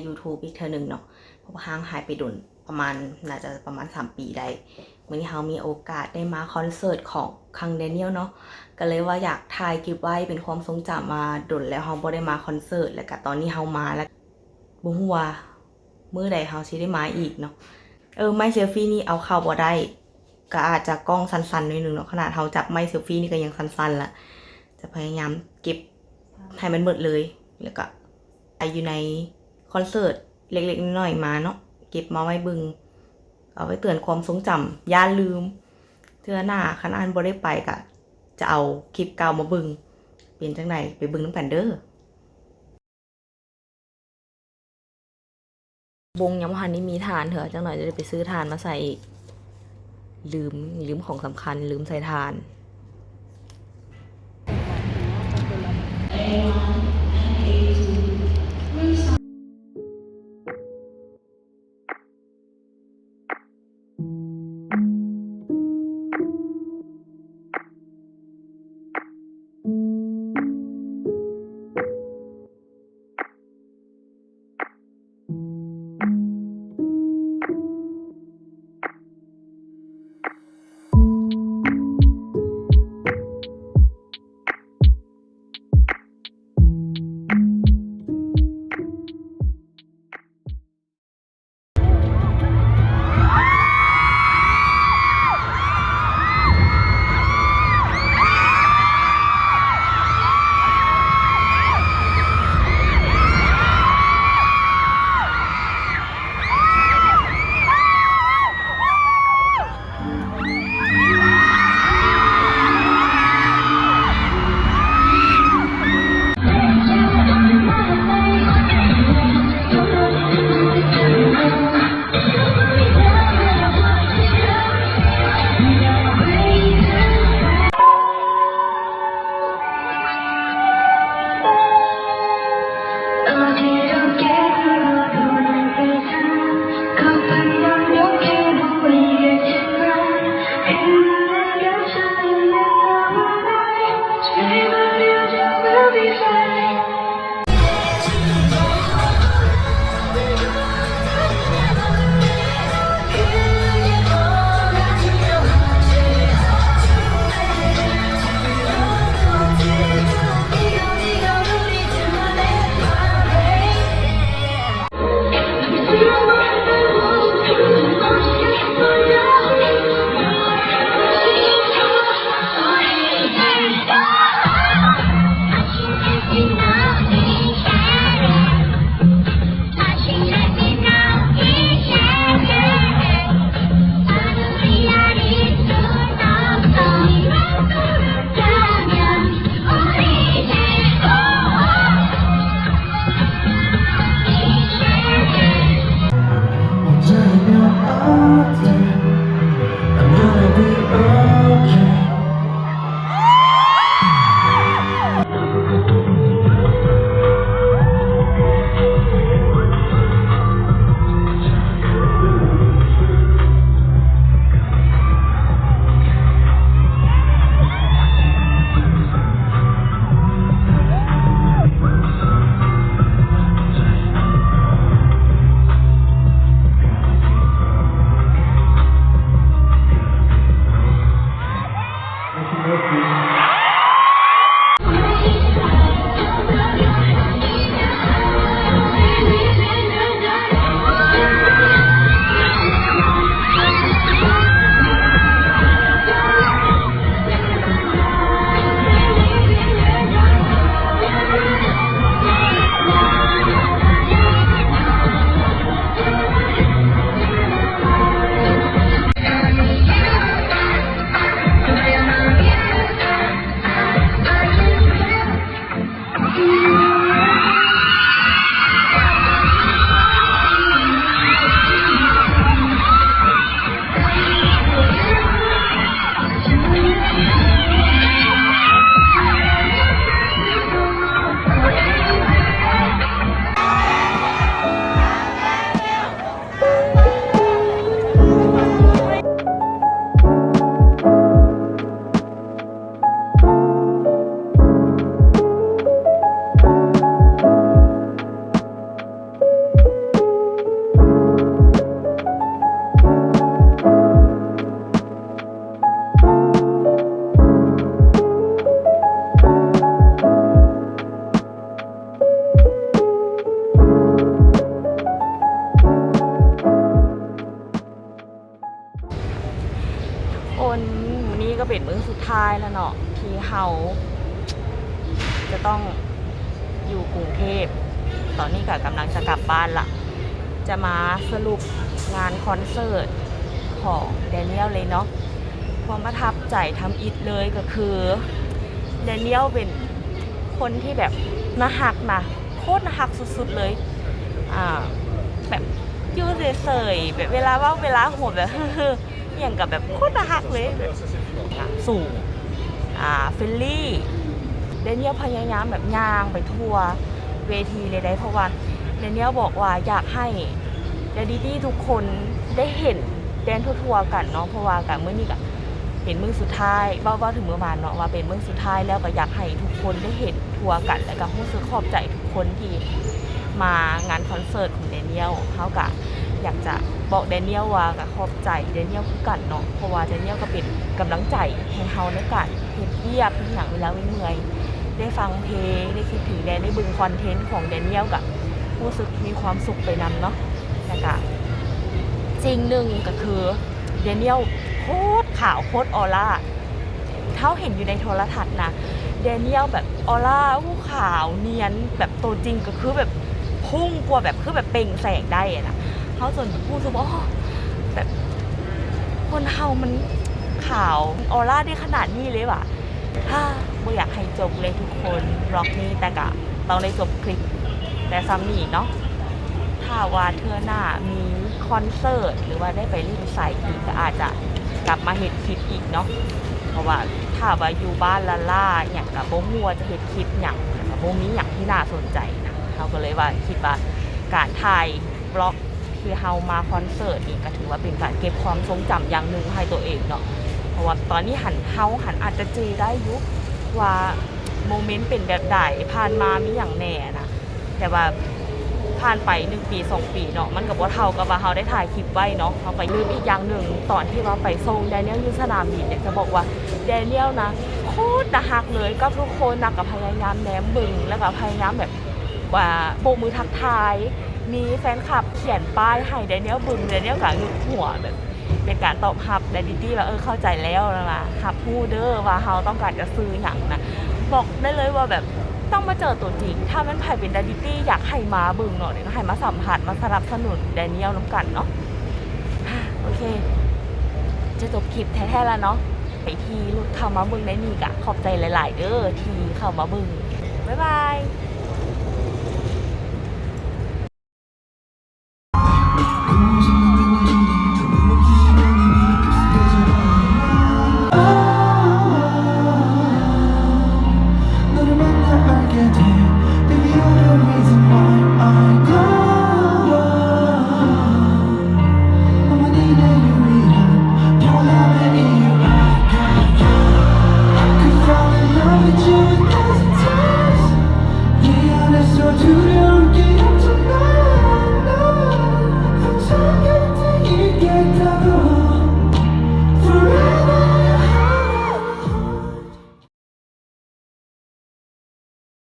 YouTube ອີກເທື່ອໜຶ່ງເນາະ ເພາະວ່າຫ່າງຫາຍໄປດົນ ປະມານ ໜ້າຈະປະມານສາມປີໄດ້. ມື້ນີ້ເຮົາມີໂອກາດໄດ້ມາຄອນເສີດຂອງຄັງແດນຽວເນາະ ກໍເລີຍວ່າຢາກຖ່າຍເກັບໄວ້ເປັນຄວາມຊົງຈຳວ່າດົນແລ້ວເຮົາບໍ່ໄດ້ມາຄອນເສີດ ແລ້ວກະຕອນນີ້ເຮົາມາແລ້ວ ບໍ່ຮູ້ວ່າມື້ໃດເຮົາຊິໄດ້ມາອີກເນາະ. ເອີ ໄມ້ເຊລຟີນີ້ເອົາເຂົ້າບໍ່ໄດ້ ກໍອາດຈະກ້ອງສັ່ນໆໜ້ອຍໜຶ່ງເນາະ ຂະໜາດເຮົາຈັບໄມ້ເຊລຟີນີ້ກໍຍັງສັ່ນໆລະ. ຈະພະຍາຍາມເກັບໃຫ້ມັນເບິດເລີຍ ແລ້ວກໍໃສ່ຢູ່ໃນຄອນເສີດເລັກໆນ້ອຍໆມາເນາະ ເກັບມາໄວ້ເບິ່ງ ເອົາໄວ້ເຕືອນຄວາມຊົງຈຳ ຢ້ານລືມ ເທື່ອໜ້າຄັນອັນບໍ່ໄດ້ໄປກໍຈະເອົາຄລິບເກົ່າມາເບິ່ງ ເປັນຈັ່ງໃດ ໄປເບິ່ງນຳກັນເດີ້. ບົງຍັງບໍ່ທັນໄດ້ມີຖ່ານເທື່ອ ຈັກໜ້ອຍຈະໄດ້ໄປຊື້ຖ່ານມາໃສ່ອີກ. ລືມ ລືມຂອງສຳຄັນ ລືມໃສ່ຖ່ານ. ເປັນມື້ສຸດທ້າຍແລ້ວເນາະ ທີ່ເຮົາຈະຕ້ອງຢູ່ກຸງເທບ. ຕອນນີ້ກໍກຳລັງຈະກັບບ້ານລະ ຈະມາສະຫຼຸບງານຄອນເສີດຂອງແດນຽວເລີຍເນາະ. ຄວາມປະທັບໃຈທຳອິດເລີຍກໍຄື ແດນຽວເປັນຄົນທີ່ແບບໜ້າຮັກນະ ໂຄດໜ້າຮັກສຸດໆເລີຍ. ອ່າ ແບບຢູ່ເສີຍໆ ແບບເວລາເວົ້າເວລາຫົວແບບ ຫຍັງກໍແບບໂຄດໜ້າຮັກເລີຍ ແບບສູງ ອ່າ ເຟຣນລີ. ແດນຽວພະຍາຍາມແບບຍ່າງໄປທົ່ວເວທີເລີຍໄດ໋ ເພາະວ່າແດນຽວບອກວ່າຢາກໃຫ້ແດດດີ້ໆທຸກຄົນໄດ້ເຫັນແດນທົ່ວໆກັນເນາະ ເພາະວ່າກະມື້ນີ້ກະເປັນມື້ສຸດທ້າຍ ເວົ້າ ເວົ້າເຖິງມື້ວານເນາະ ວ່າເປັນມື້ສຸດທ້າຍແລ້ວ ກໍຢາກໃຫ້ທຸກຄົນໄດ້ເຫັນທົ່ວກັນ ແລ້ວກໍຮູ້ສຶກຂອບໃຈທຸກຄົນທີ່ມາງານຄອນເສີດ ແດນຽວ ເຮົາກະຢາກຈະບອກແດນຽວວ່າກະຂອບໃຈແດນຽວຄືກັນເນາະ ເພາະວ່າແດນຽວກະເປັນກຳລັງໃຈໃຫ້ເຮົາໃນການເຮັດວຽກເຮັດຫຍັງເວລາເມື່ອຍໆ. ໄດ້ຟັງເພງ ໄດ້ຄິດເຖິງແດນ ໄດ້ເບິ່ງຄອນເທັນຂອງແດນຽວ ກະຮູ້ສຶກມີຄວາມສຸກໄປນຳເນາະ. ແລ້ວກະສິ່ງໜຶ່ງກະຄືແດນຽວໂຄດຂາວ ໂຄດອອລາ. ເຮົາເຫັນຢູ່ໃນໂທລະທັດນະ ແດນຽວແບບອອລາ ໂອ້ ຂາວນຽນ ແບບໂຕຈິງກໍຄືແບບພຸ່ງກວ່າ ແບບຄືແບບເປັ່ງແສງໄດ້ອະນະ. ເຮົາຈົນແບບຮູ້ສຶກວ່າ ໂອ້ ແບບຄົນເຮົາມັນຂາວ ມັນອອລາໄດ້ຂະໜາດນີ້ເລີຍຫວາ. ບໍ່ຢາກໃຫ້ຈົບເລີຍທຸກຄົນ ບລັອກນີ້ ແຕ່ກະຕ້ອງໄດ້ຈົບຄລິບແຕ່ສ່ຳນີ້ເນາະ. ຖ້າວ່າເທື່ອໜ້າມີຄອນເສີດ ຫຼືວ່າໄດ້ໄປຫຼິ້ນໃສອີກ ກໍອາດຈະກັບມາເຮັດຄລິບອີກເນາະ ເພາະວ່າຖ້າວ່າຢູ່ບ້ານລ້າໆຫຍັງ ກໍບໍ່ຮູ້ວ່າຈະເຮັດຄລິບຫຍັງ ແລ້ວກໍບໍ່ມີຫຍັງທີ່ໜ້າສົນໃຈນະ. ເຮົາກໍເລີຍວ່າ ຄິດວ່າການຖ່າຍບລັອກທີ່ເຮົາມາຄອນເສີດນີ້ ກໍຖືວ່າເປັນການເກັບຄວາມຊົງຈຳຢ່າງໜຶ່ງໃຫ້ຕົວເອງເນາະ ເພາະວ່າຕອນນີ້ຫັ້ນ ເຮົາຫັ້ນອາດຈະຈື່ໄດ້ຢູ່ວ່າໂມເມັນເປັນແບບໃດ ຜ່ານມາມີຫຍັງແດ່ນະ. ແຕ່ວ່າຜ່ານໄປໜຶ່ງປີສອງປີເນາະ ມັນກໍບໍ່ເທົ່າກັບວ່າເຮົາໄດ້ຖ່າຍຄລິບໄວ້ເນາະ. ເຮົາກໍລືມອີກຢ່າງໜຶ່ງ ຕອນທີ່ວ່າໄປສົ່ງແດນຽວຢູ່ສະໜາມບິນ ຢາກຈະບອກວ່າແດນຽວນະ ໂຄດໜ້າຮັກເລີຍກັບທຸກຄົນນະ ກໍພະຍາຍາມແນມເບິ່ງ ແລ້ວກໍພະຍາຍາມແບບວ່າໂບກມືທັກທາຍ. ມີແຟນຄລັບຂຽນປ້າຍໃຫ້ແດນຽວເບິ່ງ ແດນຽວກໍງຶກຫົວ ແບບເປັນການຕອບຮັບແດນດີ້ໆວ່າ ເອີ ເຂົ້າໃຈແລ້ວ ແລ້ວວ່າຮັບຮູ້ເດີວ່າເຮົາຕ້ອງການຈະສື່ຫຍັງນະ. ບອກໄດ້ເລີຍວ່າແບບຕ້ອງມາເຈີຕົວຈິງ ຖ້າແມ່ນໃຜເປັນແດນດີ້ຢາກໃຫ້ມາເບິ່ງເນາະ ໃຫ້ມາສຳຜັດ ມາສະໜັບສະໜູນແດນຽວນຳກັນເນາະ. ໂອເຄ ຈະຈົບຄລິບແທ້ໆລະເນາະ. ໃຜທີ່ຫຼຸດເຂົ້າມາເບິ່ງໃນນີ້ກະຂອບໃຈຫຼາຍໆເດີທີ່ເຂົ້າມາເບິ່ງ. ບາຍບາຍ.